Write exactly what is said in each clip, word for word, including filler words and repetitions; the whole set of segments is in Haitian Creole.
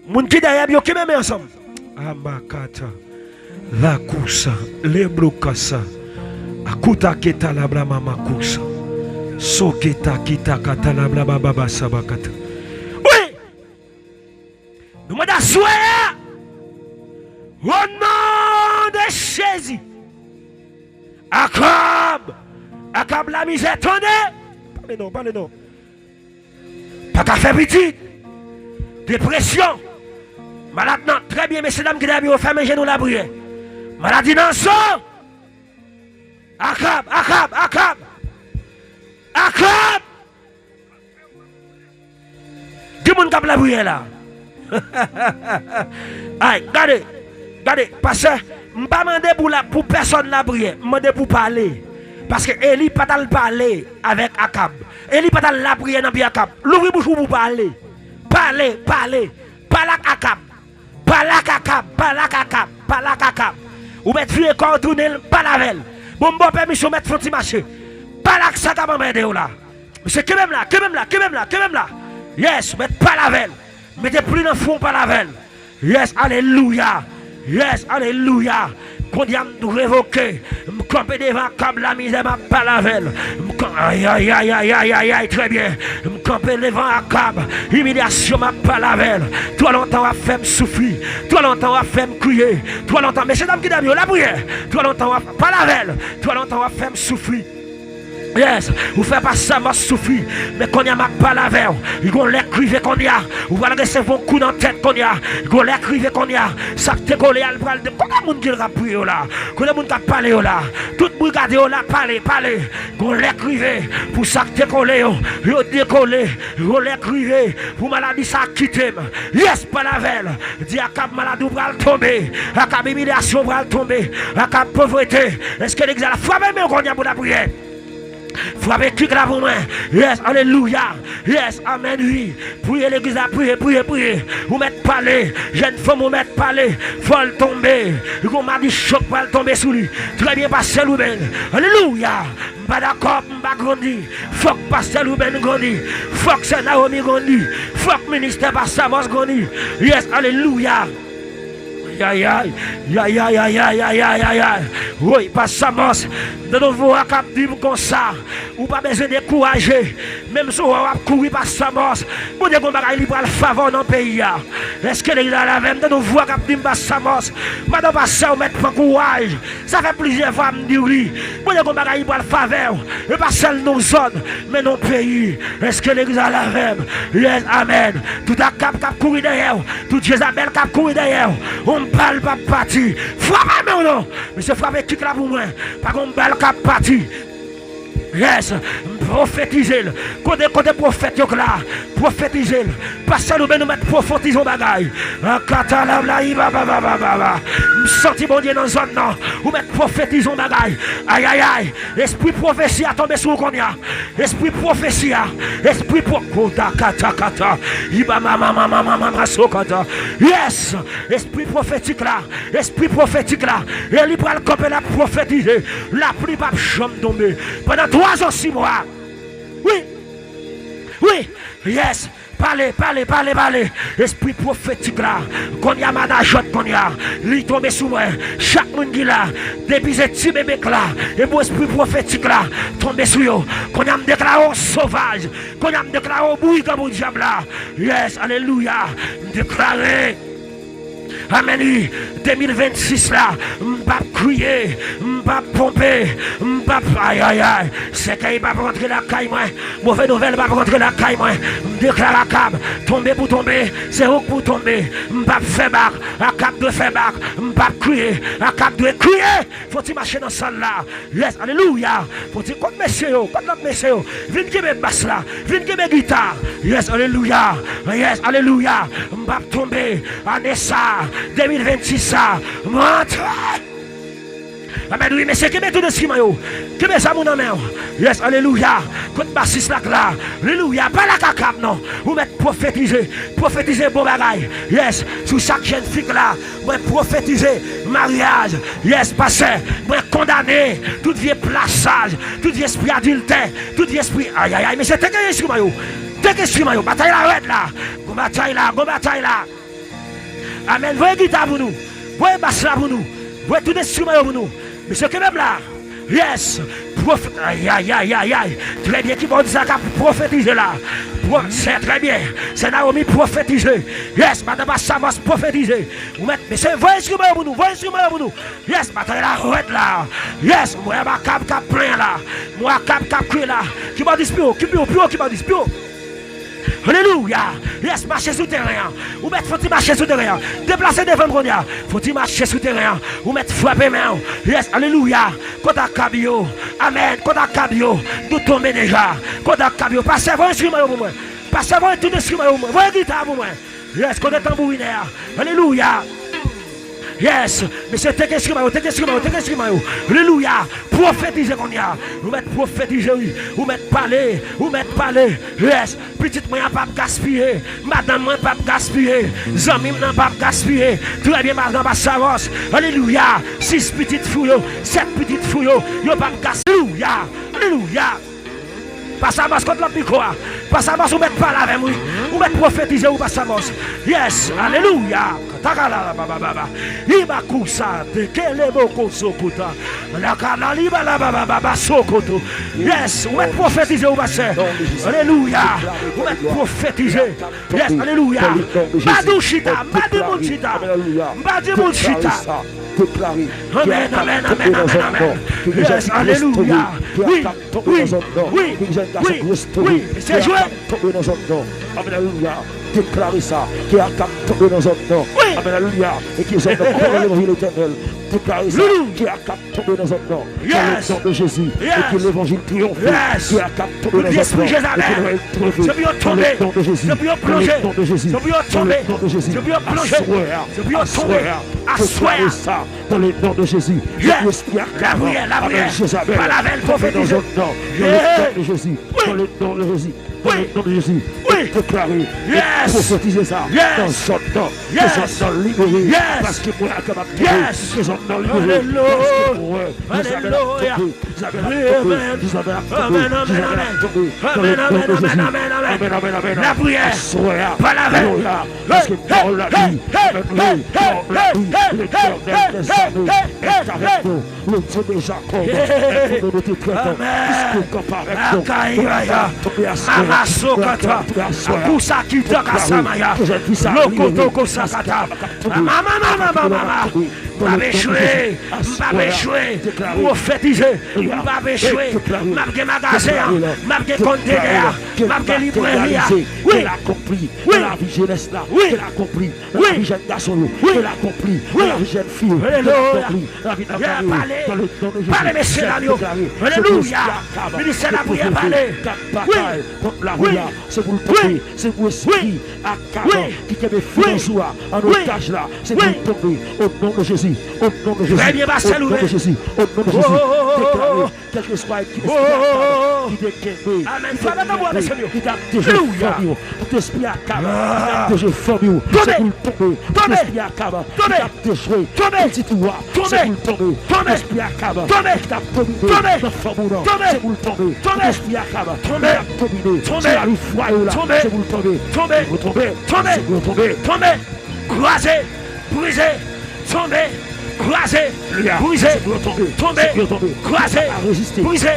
Moun ki dèyè m yo kenbe men ansanm. Amakata. Lakusa. Leblukasa. Akuta keta labla mamakusa. Soketa kita kata labla bababa sabakata. Wi! Nou mande aswè a. O non de Jezi. Akab. Akab lamizè tande. Pale non, pale non. Pa ka fè pitit. Depresyon. Malad nan. Trè byen, mesye dam ki dèyè m yo fèmen je nou lapriyè. Maladi nan san. Akab, Akab, Akab. Akab. Gen moun k ap lapriyè la. Ay, gade, gade, pastè, m pa mande pou la, pou pèsòn lapriyè, m mande pou pale. Paske Eli pa t al pale avèk Akab. Eli pa t al lapriyè nan pye Akab. Louvri bouch ou pou pale. Pale, pale. Pale ak Akab. Pale ak Akab, pale ak Akab, pale ak Akab. Ou mèt vire kò w tounen l, pale avè l. Bon, m ba w pèmisyon, mèt fè yon ti mache. Pale ak sa k ap anmède w la. Mesye, kenbe m la, kenbe m la, kenbe m la, kenbe m la. Yes, ou mèt pale avè l. Mete pli nan fwon w, pale avè l. Yes, alelouya. Yes, alelouya. Kounye a m revoke. M kanpe devan Akab lamizè, m ap pale avè l. M kan-, ay, ay, ay, trè byen. M kanpe devan Akab imilyasyon, m ap pale avè l. Twò lontan w ap fè m soufri. Twò lontan w ap fè m kriye. Twò lontan, mesye dam ki dèyè m yo, lapriyè. Twò lontan w ap pale avè l. Twò lontan w ap fè m soufri. Yes, ou fè pastè Amos soufri, men kounye a m ap pale avè w. Gon lè k rive kounye a, ou pral resevwa yon kou nan tèt kounye a. Gon lè k rive kounye a, sa k te kole a, l pral de-, kote moun ki ap priye yo la? Kote moun k ap pale yo la? Tout brigade yo la, pale, pale. Gon lè k rive pou sa k te kole yo, yo dekole. Gon lè k rive pou maladi sa kite m. Yes, pale avè l. Di Akab maladi w pral tonbe. Akab imilyasyon w pral tonbe. Akab povrete. Èske legliz la frape men w kounye a pou lapriyè? Frape kik la pou mwen. Yes, alelouya. Yes, amèn, wi. Priye legliz la, priye, priye, priye. Ou mèt pale. Jèn fanm, ou mèt pale. Fò l tonbe. Gon madichon pral tonbe sou li. Trè byen, pastè Louben. Alelouya. M pa dakò, m pa grandi. Fòk pastè Louben grandi. Fòk sè Nawomi grandi. Fòk ministè pastè Amos grandi. Yes, alelouya. Ayayay, ayayay, ayayay. Woy, pastè Amos, m tande yon vwa k ap di m konsa, ou pa bezwen dekouraje. Menm si w wè w ap kouri, pastè Amos, Bondye gon bagay li pral fè avè w nan peyi a. Èske legliz la la avè m? M tande yon vwa k ap di m, pastè Amos, madan pastè, ou mèt pran kouraj. Sa fè plizyè fwa m di w li. Bondye gon bagay li pral fè avè w. E pa sèl nan zòn, men nan peyi. Èske legliz la la avè m? Yes, amèn. Tout Akab k ap kouri dèyè w, tout Jezabèl k ap kouri dèyè w, yon bal p ap pati. Frape men w non. Mesye, frape kik la pou mwen. Pa gon bal k ap pati. Yes, m pwofetize l. Kote, kote pwofèt yo k la? Pwofetize l. Pastè Louben, ou mèt pwofetize yon bagay. Akatalablayi bababababa. M santi Bondye nan zòn nan. Ou mèt pwofetize yon bagay. Ayayay. Espri pwofesi a tonbe sou ou kounye a. Espri pwofesi a. Espri pwo-, kota kata kata. Iba mama mama mama masokata. Yes. Espri pwofetik la. Espri pwofetik la. Eli pral kanpe, l ap pwofetize. Lapli p ap janm tonbe. Pandan twa zan, sis mwa. Wi. Wi. Yes. Pale, pale, pale, pale. Espri pwofetik la. Kounye a, manajòt kounye a. Li tonbe sou mwen. Chak moun ki la. Depi se ti bebe k la. Epi espri pwofetik la. Tonbe sou yo. Kounye a, m deklare w sovaj. Kounye a, m deklare w brigan pou dyab la. Yes, alelouya. M deklare. Amèn, wi. De mil vennsis la, m p ap kriye, m p ap ponpe, m p ap, ayayay. Sèkèy p ap rantre lakay mwen, move nouvèl p ap rantre lakay mwen. M deklare Akab, tonbe pou tonbe, se ou k pou tonbe. M p ap fè bak, Akab dwe fè bak, m p ap kriye, Akab dwe kriye. Fò ti mache nan sal la. Yes, alelouya. Fò ti, kot mesye yo? Kot lòt mesye yo? Vin kenbe bas la. Vin kenbe gita. Yes, alelouya. Yes, alelouya. M p ap tonbe. Ane sa, de mil vennsis sa, m antre. Amèn, wi, mesye, kenbe tout enstriman yo. Kenbe zam ou nan men w. Yes, alelouya. Kot basis la k la? Alelouya. Pale ak Akab non. Ou mèt pwofetize. Pwofetize bon bagay. Yes. Sou chak jèn fi k la. Mwen pwofetize maryaj. Yes, pastè. Mwen kondane tout vye plasaj, tout vye espri adiltè, tout vye espri, ayayay, mesye, teke enstriman yo. Teke enstriman yo. Batay la rèd la. Gon batay la, gon batay la. Amèn. Voye gita pou nou. Voye bas la pou nou. Voye tout enstriman yo pou nou. Mesye, kenbe m la. Yes. Pwofet. Ayayayayay. Trè byen, ki bò di sa k ap pwofetize la? Pwofet, trè byen. Sè Naomi pwofetize. Yes, madan Pastè Amos pwofetize. Ou mèt, mesye, voye enstriman yo pou nou. Voye enstriman yo pou nou. Yes, batay la rèd la. Yes, m wè makab k ap plenyen la. M wè makab k ap kriye la. Ki bò di pi wo, ki pi wo, pi wo, ki bò di pi wo. Alelouya. Yes, mache sou teren an. Ou mèt fon ti mache sou teren an. Deplase devan m kounye a. Fon ti mache sou teren an. Ou mèt frape men w. Yes, alelouya. Kote ak kab yo? Amèn. Kote ak kab yo? Nou tonbe deja. Kote ak kab yo? Pastè, voye enstriman yo pou mwen. Pastè, voye tout enstriman yo pou mwen. Voye gita pou mwen. Yes, kote tanbourinè a? Alelouya. Yes. Mesye, teke enstriman yo, teke enstriman yo, teke enstriman yo. Alelouya. Pwofetize kounye a. Ou mèt pwofetize, wi. Ou mèt pale. Ou mèt pale. Yes. Pitit mwen an p ap gaspiye. Madanm mwen p ap gaspiye. Zanmi m nan p ap gaspiye. Trè byen, madan Pastè Amos. Alelouya. Sis pitit fi w yo, sèt pitit fi w yo, yo p ap gaspiye. Alelouya. Alelouya. Pastè Amos, kot lòt mikwo a? Pastè Amos, ou mèt pale avè m, wi. Ou mèt pwofetize, wi, Pastè Amos. Yes, alelouya. Takala babababa. Ibakusa, tekeleboko sokuta. Lakanaliba la babababa sokoto. Yes, ou mèt pwofetize, wi, pastè. Alelouya. Ou mèt pwofetize. Yes, alelouya. Madi w chita, madi moun chita. Madi moun chita. Deklare. Amèn, amèn, amèn, amèn, amèn. Yes, alelouya. Wi, wi, wi, wi, wi. Se jwe. Tonbe nan zòn nò. Amèn, alelouya. Deklare sa. Ke Akab tonbe nan zòn nò. Wi. Amèn, alelouya. E ke zòn nò konfime levanjil Letènèl. Deklare sa. Ke Akab tonbe nan zòn nò. Dans le nom de Jésus. E ke levanjil triyonfe. Ke Akab tonbe nan zòn nò. E ke levanjil triyonfe. Dans le nom de Jésus. Dans le nom de Jésus. Dans le nom de Jésus. Aswè a. Aswè a. Deklare sa. Dans le nom de Jésus. Yes. Lapriyè, lapriyè. Amèn. Jezabèl. Pale avè l, pwofetize. Dans le nom de Jésus. Dans le nom de Jésus. Dans le nom de Jésus. Deklare. Yes. Pwofetize sa. Yes. Dans zòn nò. Yes. Ke zòn nò libere. Yes. Paske mwen Akab ap tonbe. Yes. Ke zòn nò libere. Alelouya. Paske mwen Jezabèl ap tonbe. Jezabèl ap tonbe. Jezabèl ap tonbe. Amèn, amèn, amèn. Amèn, amèn, amèn, amèn. Lapriyè. Aswè a. Pale avè l. Alelouya. Paske pawòl la di, amèn, wi, pawòl la di, Letènèl dèzame est avec nous, le Dieu de Jacob est pour nous, nous te traitons, puisqu'il campe avec nous. Akayaya. Mama sokata. Akusa kita kasamaya. Lokotoko sakata. Mama, mama, mama, mama. M p ap echwe. M p ap echwe. Pwofetize. M p ap echwe. M ap gen magazen an. M ap gen kòntenè a. M ap gen libreri a. Wi. Wi. Wi. Wi. Wi. Wi. Alelouya. Pale. Pale, mesye, dam yo. Alelouya. Ministè lapriyè, pale. Wi. Wi. Se pou l tonbe. Se pou espri Akab ki kenbe finans ou a an otaj la. Se pou l tonbe. Au nom de Jésus. Au nom de Jésus. Trè byen, pastè Louven. Au nom de Jésus. Au nom de Jésus. Deklare, kèlkeswa ki espri Akab ki te kenbe, ki te kenbe, ki t ap deje fanmi w, tout espri Akab ki t ap deje fanmi w, se pou l tonbe. Tout espri Akab ki t ap dejwe pitit ou a, se pou l tonbe. Tout espri Akab ki t ap domine nan fanmi w nan, se pou l tonbe. Tout espri Akab ki t ap domine sou lavi fwaye w la, se pou l tonbe. Se pou l tonbe. Se pou l tonbe. Kraze, brize, tonbe, kraze, brize, tonbe, kraze, brize.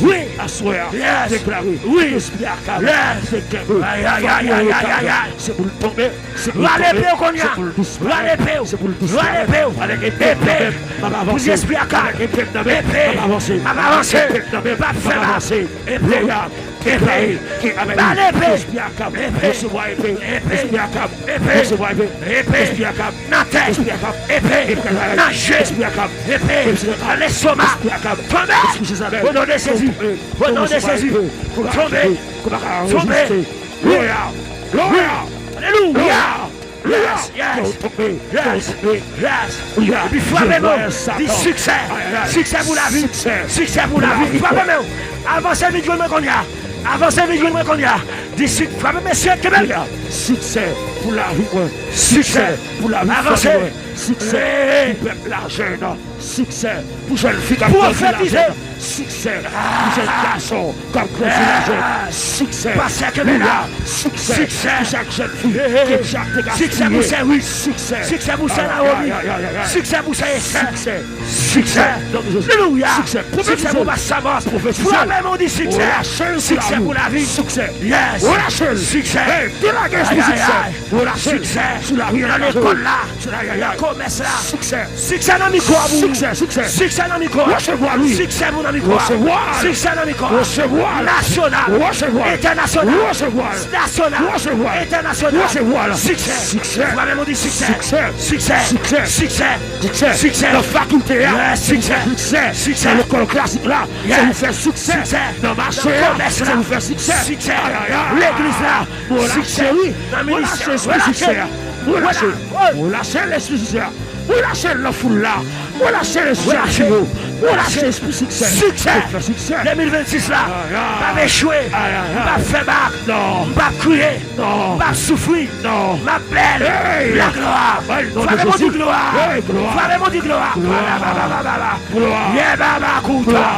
Wi. Aswè a, deklare, espri Akab ki te kenbe fanmi w nan otaj la, se pou l tonbe. Rale epe w kounye a. Rale epe w. Rale epe w. Epe. Pou di espri Akab. Epe. M ap avanse. M ap fè mal. Epe. Epe. Bale epe. Epe. Epe. Epe. Nan tèt. Epe. Nan je. Epe. Nan lestomak. Tonbe. O non de Jezi. O non de Jezi. Tonbe. Tonbe. Wi. Wi. Alelouya. Yes, yes. Yes. Yes. Epi frape men w. Di siksè. Siksè pou lavi. Siksè pou lavi. Frape men w. Avanse vin jwenn mwen kounye a. Avanse vin jwenn mwen kounye a. Di sik, frape mesye, kenbe. Siksè pou lavi mwen. Siksè pou lavi fanmi mwen. Siksè pou pèp la jèn. Siksè pou jèn fi k ap grandi la jèn. Siksè pou jèn gason k ap grandi nan jèn. Siksè pou la. Siksè pou chak jèn fi ke Dyak te gaspiye. Siksè pou sè Ruth. Siksè pou sè Naomi. Siksè pou sè Esther. Siksè. Alelouya. Siksè pou Pastè Amos. Frape men w, di siksè. Siksè pou lavi. Siksè. Yes. Siksè. Hey, delage espri siksè. Siksè nan lekòl la. Nan komès la. Siksè. Siksè nan mikwo a pou ou. Siksè, siksè. Siksè nan mikwo a. Resevwa li. Siksè pou nan mikwo a. Resevwa. Siksè nan mikwo a. Resevwa. Nasyonal. Resevwa. Entènasyonal. Resevwa. Nasyonal. Resevwa. Entènasyonal. Resevwa. Siksè. Siksè. Frape men w, di siksè. Siksè. Siksè. Siksè. Siksè. Siksè. Nan fakilte a. Yes, siksè. Siksè. Siksè. Nan lekòl klasik la. Yes. Se pou fè siksè. Siksè. Nan mache a. Nan komès la. Se pou fè siksè. Siksè. Ayayay. Legliz la. Mwen lage wi. Mwen lage espri siksè a. Mwen lage. Mwen lage lespri siksè a. Mwen lage l nan foul la. Mwen lage lespri a sou yo. Mwen lage espri siksè. Siksè. Fè siksè. De mil vennsis la. M p ap echwe. M p ap fè bak. M p ap kriye. M p ap soufri. M ap bèl. La glwa. Frape men w, di glwa. Frape men w, di glwa. Glwa. Glwa. Ye baba kouta. Glwa.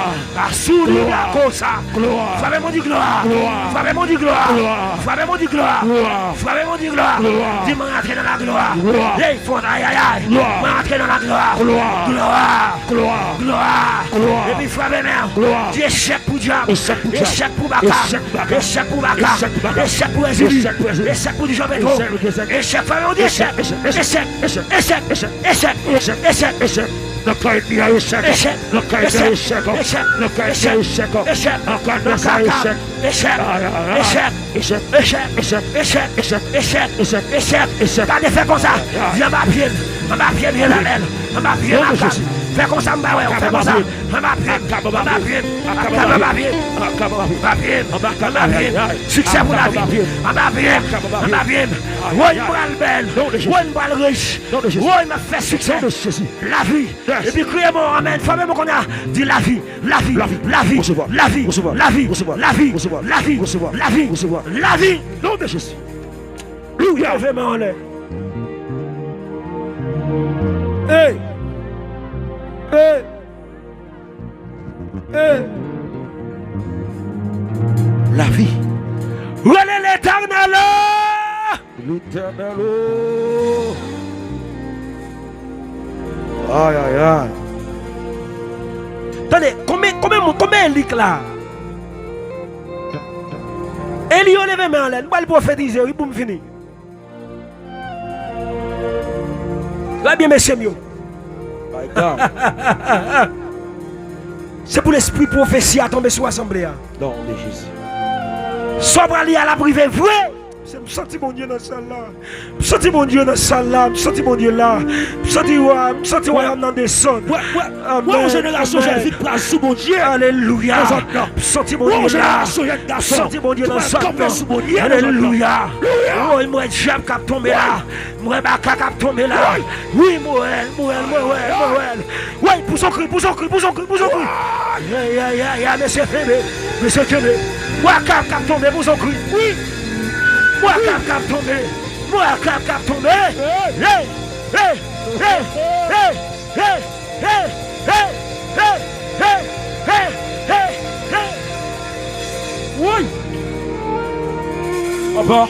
Asuri la kosa. Glwa. Frape men w, di glwa. Glwa. Frape men w, di glwa. Glwa. Frape men w, di glwa. Glwa. Frape men w, di glwa. Glwa. Di mwen antre nan la glwa. Glwa. Ey, fò, ayayay. Glwa. Mwen antre nan la glwa. Glwa. Glwa. Glwa. Glwa. Glwa. Epi frape men w. Glwa. Di echèk pou dyab. Echèk pou dyab. Echèk pou baka. Echèk pou baka. Echèk pou baka. Echèk pou baka. Echèk pou Ezili. Echèk pou Ezili. Echèk pou Dijon Petro. Echèk, echèk. Echèk, frape men w, di echèk. Echèk, echèk, echèk. Echèk, echèk, echèk. Echèk, echèk, echèk. Nan kay ènmi a echèk. Echèk. Nan kay ènmi a echèk. Echèk. Nan kay ènmi a echèk. Echèk. Nan kaka. Echèk. Echèk. Echèk. Echèk. Echèk. Echèk. Echèk. Echèk. Echèk. Echèk. Echèk. Gade, fè konsa. Di anba pye m. Anba pye m, Jezabèl. Anba pye m, Akab. Fè konsa, m pa wè w. Fè konsa. Anba pye m. Anba pye m. Akab anba pye m. Anba pye m. Anba pye m. Siksè pou lavi. Anba pye m. Anba pye m. Woy, m pral bèl. Woy, m pral rich. Woy, m ap fè siksè. Lavi. Epi kriye mò, amèn. Frape men w kounye a. Di lavi. Lavi. Lavi. Lavi. Lavi. Lavi. Lavi. Lavi. Lavi. Non de Jezi. Louya. Leve men w anlè. Hey. Hey. Hey. Lavi. Rele Letènèl. Letènèl o. Ay, ay, ay. Tande, konbyen, konbyen moun, konbyen Eli k la? Eli yo leve men anlè, n pral pwofetize, wi, pou m fini. Gade byen, mesye m yo. Se pou lespri pwofesi a tonbe sou asanble a. Non de Jezi. Sa w pral li a, l ap rive vre. Se m santi Bondye nan sal la. M santi Bondye nan sal la. M santi Bondye la. M santi wa, m santi wayòm nan desann. Wè, wè, wè yon jenerasyon jèn fi k pral sou Bondye. Alelouya. M santi Bondye la. M santi Bondye nan zòn nan. Alelouya. Woy, m wè dyab k ap tonbe la. M wè baka k ap tonbe la. Wi, m wè l, m wè l, m wè l, m wè l. Woy, pouse yon kri, pouse yon kri, pouse yon kri, pouse yon kri. Ya, ya, ya, ya, mesye kenbe. Mesye kenbe. M wè Akab k ap tonbe, pouse yon kri. Wi. M wè Akab k ap tonbe. M wè Akab k ap tonbe. Hey, hey, hey, hey, hey. Hey! Hey! Hey! Hey! Hey! Hey! Hey! Hey! Woy! Papa!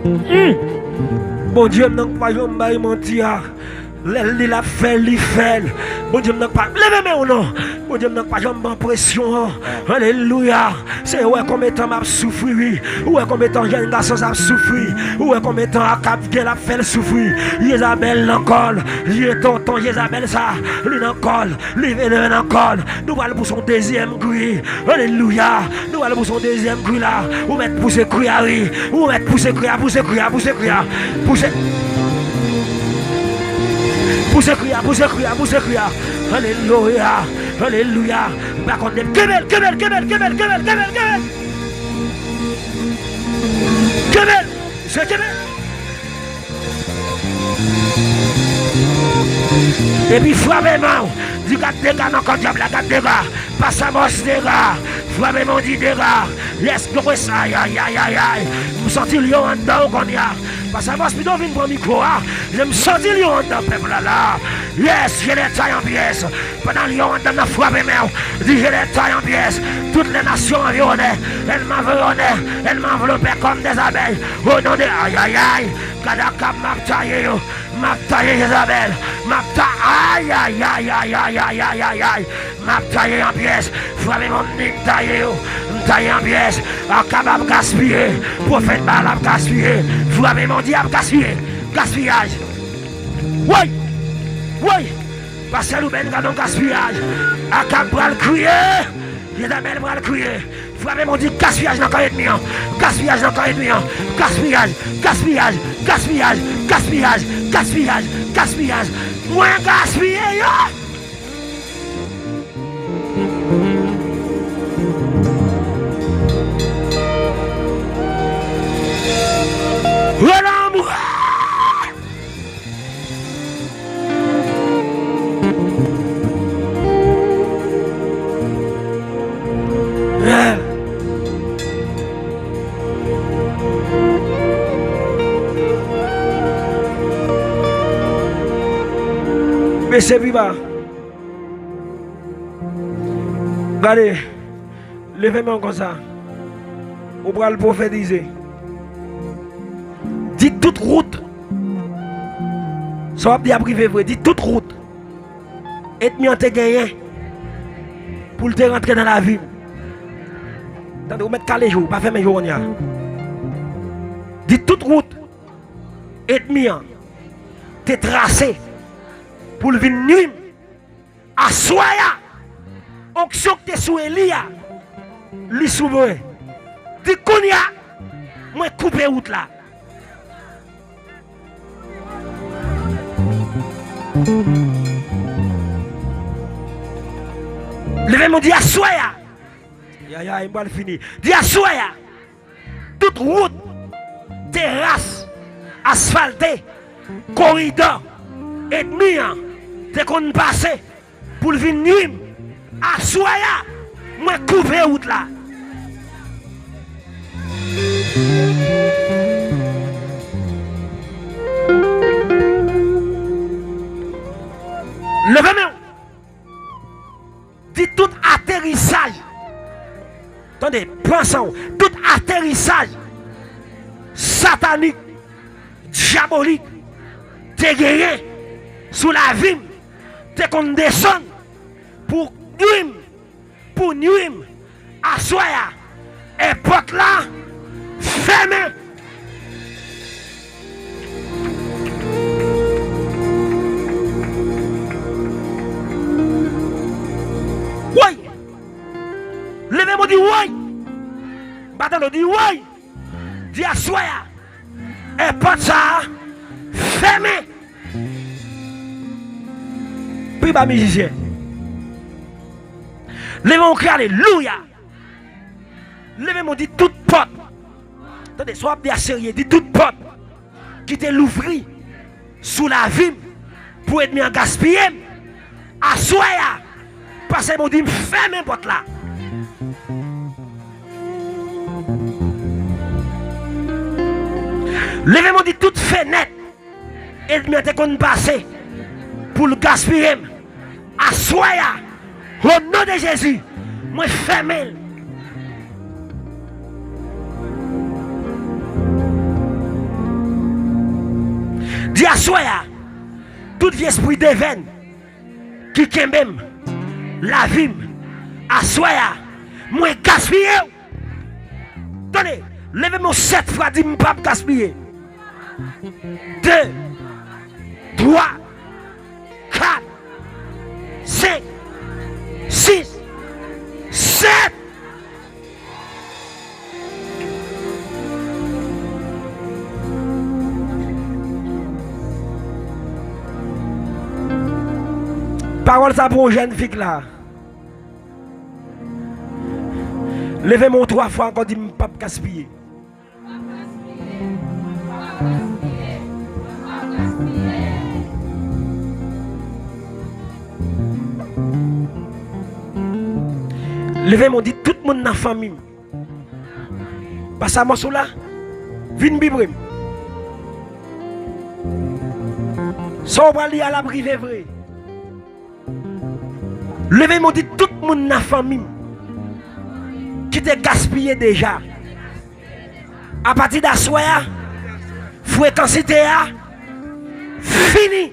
Hmm. Bondye m nan k pa janm bay manti a. Lè l di l ap fè l, li fè l. Bondye m nan k pa, leve men w non. Bondye m nan k pa janm ban presyon an. Alelouya. Se ou wè konbyen tan m ap soufri, wi. Ou wè konbyen tan jèn gason sa ap soufri. Ou wè konbyen tan Akab gen l ap fè l soufri. Jezabèl nan kò l. Li tonton Jezabèl sa. Li nan kò l. Li vin nan kò l. Nou pral pouse yon dezyèm kri. Alelouya. Nou pral pouse yon dezyèm kri la. Ou mèt pouse kri a, wi. Ou mèt pouse kri a, pouse kri a, pouse kri a. Pouse. Pouse kri a, pouse kri a, pouse kri a. Alelouya. Alelouya. M pa konn de. Kenbe l, kenbe l, kenbe l. Kenbe l. Mesye, kenbe l. Epi frape men w. Di gad dega nan kò dyab la, gad dega. Pastè Amos dega. Frape men w, di dega. Let's go, ayayayayay. M santi lyon anndan w kounye a. Pastè Boss Pido vin pran mikwo a. Jan m santi lyon anndan pèp la la. Yes, je les taille en pièces. Pandan lyon anndan nan frape men w. Di je les taille en pièces. Toutes les nations environnées. Elles m'environnaient. Elles m'enveloppaient comme des abeilles. Au nom de, ay, ay, ay. Gad Akab, m ap taye yo. M ap taye Jezabèl. M ap ta, ay, ay, ay. M ap taye an pyès. Frape men w, m di m taye yo. M taye an pyès. Akab ap gaspiye. Pwofèt Baal ap gaspiye. Frape men w, di ap gaspiye. Gaspiyaj. Woy! Woy! Pastè Louben, gade yon gaspiyaj. Akab pral kriye. Jezabèl pral kriye. Frape men w, di gaspiyaj nan kan ènmi an. Gaspiyaj nan kan ènmi an. Gaspiyaj, gaspiyaj, gaspiyaj, gaspiyaj, gaspiyaj, gaspiyaj. Mwen gaspiye yo. Relanmou! Mesye pi ba. Gade, leve men w konsa. Ou pral pwofetize. Di tout wout. Sa w ap di ap rive vre. Di tout wout ènmi an te genyen pou l te rantre nan lavi m. Tande, ou mèt kale je w, pa fèmen je w kounye a. Di tout wout ènmi an te trase pou l vin nwi m. Aswè a, onksyon ki te sou Eli a, li sou mwen. Di kounye a, mwen koupe wout la. Leve men w, di aswè a. Yaya, m pral fini. Di aswè a. Tout wout, teras, asfalte, koridò, ènmi an te konn pase pou l vin nwi m. Aswè a, mwen koupe wout la. Leve men w. Di tout aterisaj. Tande, pran san w. Tout aterisaj satanik, dyabolik te genyen sou lavi m, te konn desann pou nwi m, pou nwi m. Aswè a, e pòt la fèmen. Woy! Leve men w, di woy! M pa tande w, di woy! Di aswè a, e pòt sa a fèmen. Pi ba mizisyen. Leve men w, kriye alelouya. Leve men w, di tout pòt. Tande, sa w ap di a serye, di tout pòt ki te louvri sou lavi m pou ènmi an gaspiye m. Aswè a, pastè Bondye m fèmen pòt la. Leve men w, di tout fenèt ènmi an te konn pase pou l gaspiye m. Aswè a, o non de Jezi, mwen fèmen l. Di aswè a, tout vye espri devèn ki kenbe m, lavi m, aswè a, mwen gaspiye w. Tande, leve men w sèt fwa, di m p ap gaspiye. De, twa, kat, senk, sis, sèt. Pawòl sa pou yon jèn fi k la. Leve men w twa fwa ankò, di m p ap gaspiye. Leve men w, di tout moun nan fanmi m. Pase mòso la, vin pi pre m. Sa w pral li a l ap rive vre. Leve men w di tout moun nan fanmi m ki te gaspiye deja. Apati d aswè a, frekansite a fini.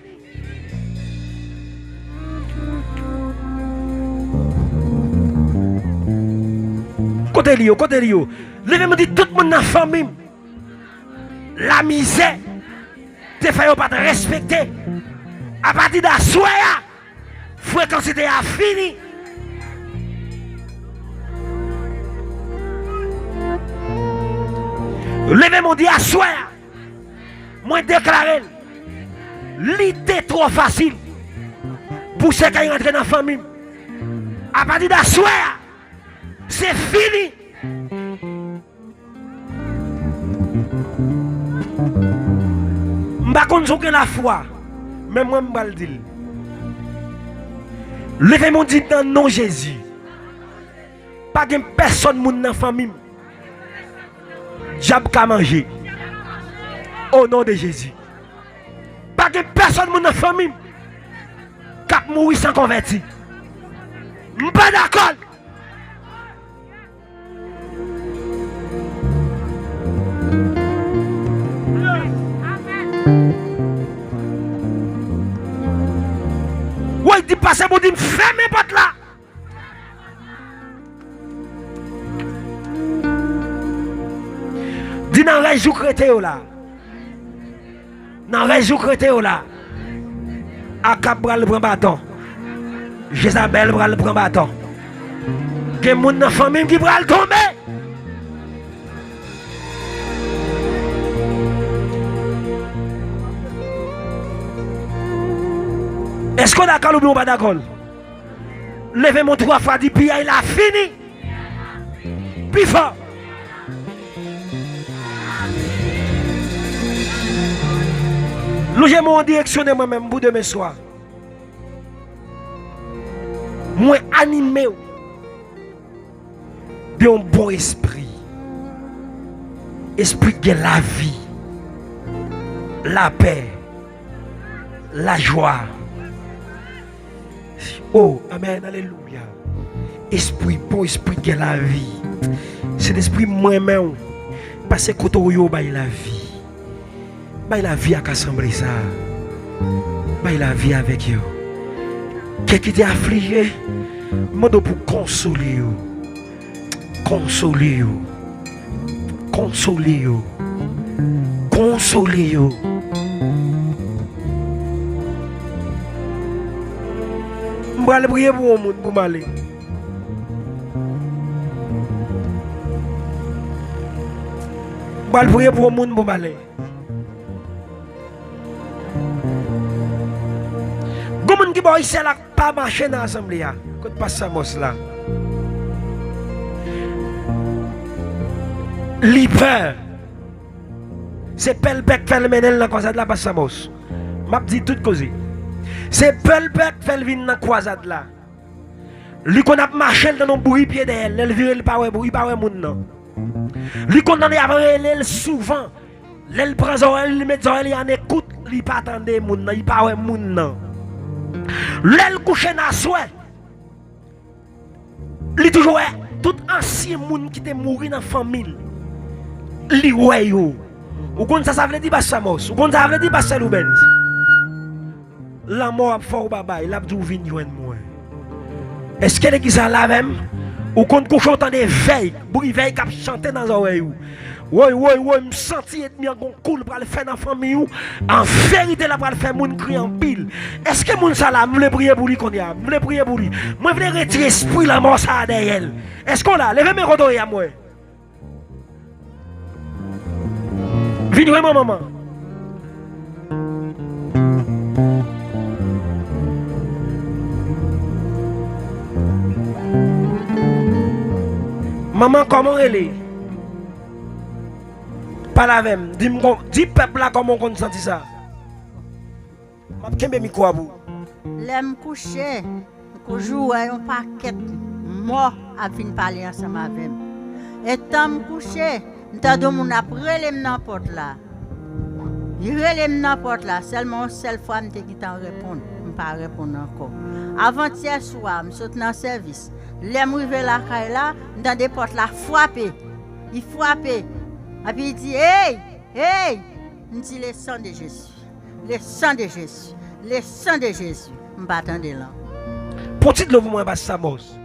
Kote li yo, kote li yo? Leve men w di tout moun nan fanmi m. Lamizè te fè yo pa t respekte. Apati d aswè a, frekansite a fini. Leve men w di aswè a, mwen deklare l, li te twò fasil pou sèkèy rantre nan fanmi m. Apati d aswè a, se fini. M pa konn si w gen lafwa, men mwen m pral di l. Leve men w di nan non Jezi. Pa gen pèsonn moun nan fanmi m dyab ka manje. O non de Jezi. Pa gen pèsonn moun nan fanmi m k ap mouri san konvèti. M pa dakò. Woy, di pase pou di m fèmen pòt la. Di nan rès jou k rete yo la. Nan rès jou k rete yo la, Akab pral pran baton. Jezabèl pral pran baton. Gen moun nan fanmi m ki pral tonbe. Èske w dakò l oubyen w pa dakò l? Leve men w twa fwa, di piyay la fini. Pi fò. Lonje men w an direksyon de mwen menm pou demen swa. Mwen anime w de yon bon espri. Espri k gen lavi, lapè, lajwa. O, amèn, alelouya. Espri bon, espri k gen lavi. Sentespri, m renmen w. Pase kote w ye, w bay lavi. Bay lavi ak asanble sa a. Bay lavi avèk yo. Kè ki te aflije, m mande w pou konsole yo. Konsole yo. Konsole yo. Konsole yo. M pral priye pou yon moun pou m ale. M pral priye pou yon moun pou m ale. Gon moun ki bò isit la k pa mache nan asanble a. Kot pastè Amos la? Li pè. Se pè l pè k fè l mennen l nan kwazad la, pastè Amos. M ap di tout koze. Se pè l pè k fè l vin nan kwazad la. Li konn ap mache, l tande yon bri pye dèyè l. Lè l vire, li pa wè, li pa wè moun nan. Li konn tande y ap rele l souvan. Lè l pran zòrèy li, li met zòrèy li an ekout, li pa tande moun nan, li pa wè moun nan. Lè l kouche nan aswè, li toujou wè tout ansyen moun ki te mouri nan fanmi l. Li wè yo. Ou konn sa sa vle di, pastè Amos? Ou konn sa sa vle di, pastè Loubens? Lanmò ap fè w babay, l ap di w vin jwenn mwen. Èske legliz la la avè m? Ou konn kouche w tande vèy, bri vèy k ap chante nan zòrèy ou. Woy, woy, woy, m santi ènmi an gon kou l pral fè nan fanmi ou. An verite, l ap pral fè moun kriye anpil. Èske moun sa la, m vle priye pou li kounye a. M vle priye pou li. Mwen vle retire espri lanmò sa a dèyè l. Èske w la? Leve men kote w ye a m wè. Vin jwenn mwen, manman. Manman, kòman w rele? Pale avè m. Di m, di pèp la kòman w konn santi sa. M ap kenbe mikwo a pou ou. Lè m kouche, m toujou wè yon pakèt mò ap vin pale ansanm avè m. E tan m kouche, m tande yon moun ap rele m nan pòt la. Li rele m nan pòt la, sèlman yon sèl fwa m te gentan reponn. M pa reponn ankò. Avantyè swa, m sot nan sèvis. Lè m rive lakay la, m tande pòt la frape. Li frape. Epi li di, "Hey! Hey!" M di, "Le sang de Jésus. Le sang de Jésus. Le sang de Jésus." M pa tande l ankò. Pran ti dlo pou mwen, Pastè Amos.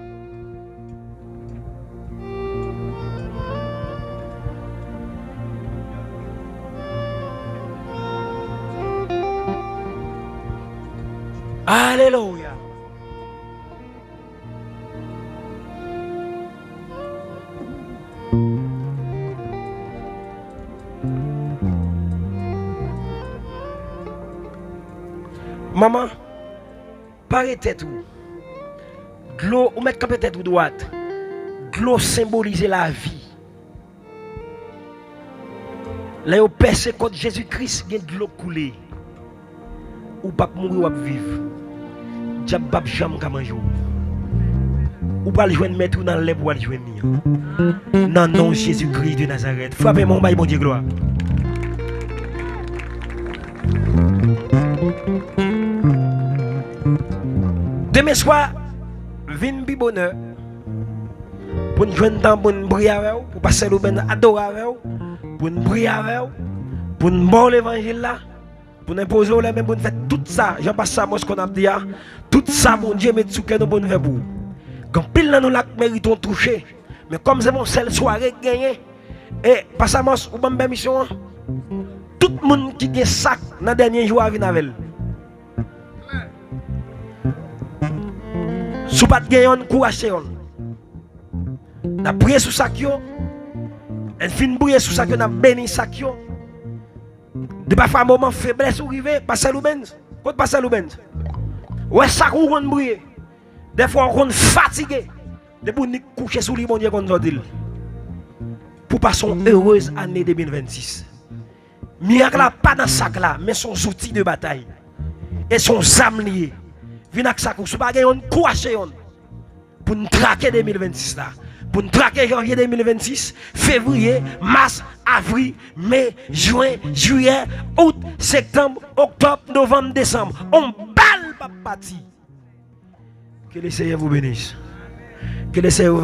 Alelouya. Manman, pare tèt ou. Dlo, ou mèt kanpe tèt ou dwat. Dlo senbolize lavi. Lè yo pèse kont Jezi Kris, gen dlo k koule. Ou p ap mouri, w ap viv. Dyab p ap janm ka manje w. Ou pral jwenn mèt ou nan lè pou w al jwenn li an. Nan non Jezi Kris de Nazarèt. Frape men w, bay Bondye glwa. Demen swa, vin pi bonè. Pou n jwenn tan pou n priye avè w, pou pastè Louben adore avè w, pou n priye avè w, pou n ba w levanjil la, pou n enpoze w lèmen, pou n fè tout sa, jan pastè Amos konn ap di a, tout sa Bondye met sou kè nou pou n fè pou ou. Gen anpil nan nou la k merite yon touche, men kòm se yon sèl sware k genyen, e pastè Amos, ou ban m pèmisyon an, tout moun ki gen sak nan dènye jou a vin avè l. Si w pa t gen yonn, kou achte yonn. N ap priye sou sak yo. Lè n fin priye sou sak yo, n ap beni sak yo. De pafwa moman feblès ou rive, pastè Loubens. Kot pastè Loubens? Ou wè sak ou konn priye. Dèfwa ou konn fatige. Depi w nik kouche sou li, Bondye konn sòti l. Pou pase yon erez ane de mil vennsis. Mirak la pa nan sak la, men se yon zouti de batay. E se yon zam li ye. Vin ak sak ou. Si w pa gen yonn, kou achte yonn. Pou n trake de mil vennsis la. Pou n trake janvye de mil vennsis, fevriye, mas, avri, me, jen, jiyè, out, septanm, oktòb, novanm, desanm. On bal p ap pati. Que le Seigneur vous bénisse. Que le Seigneur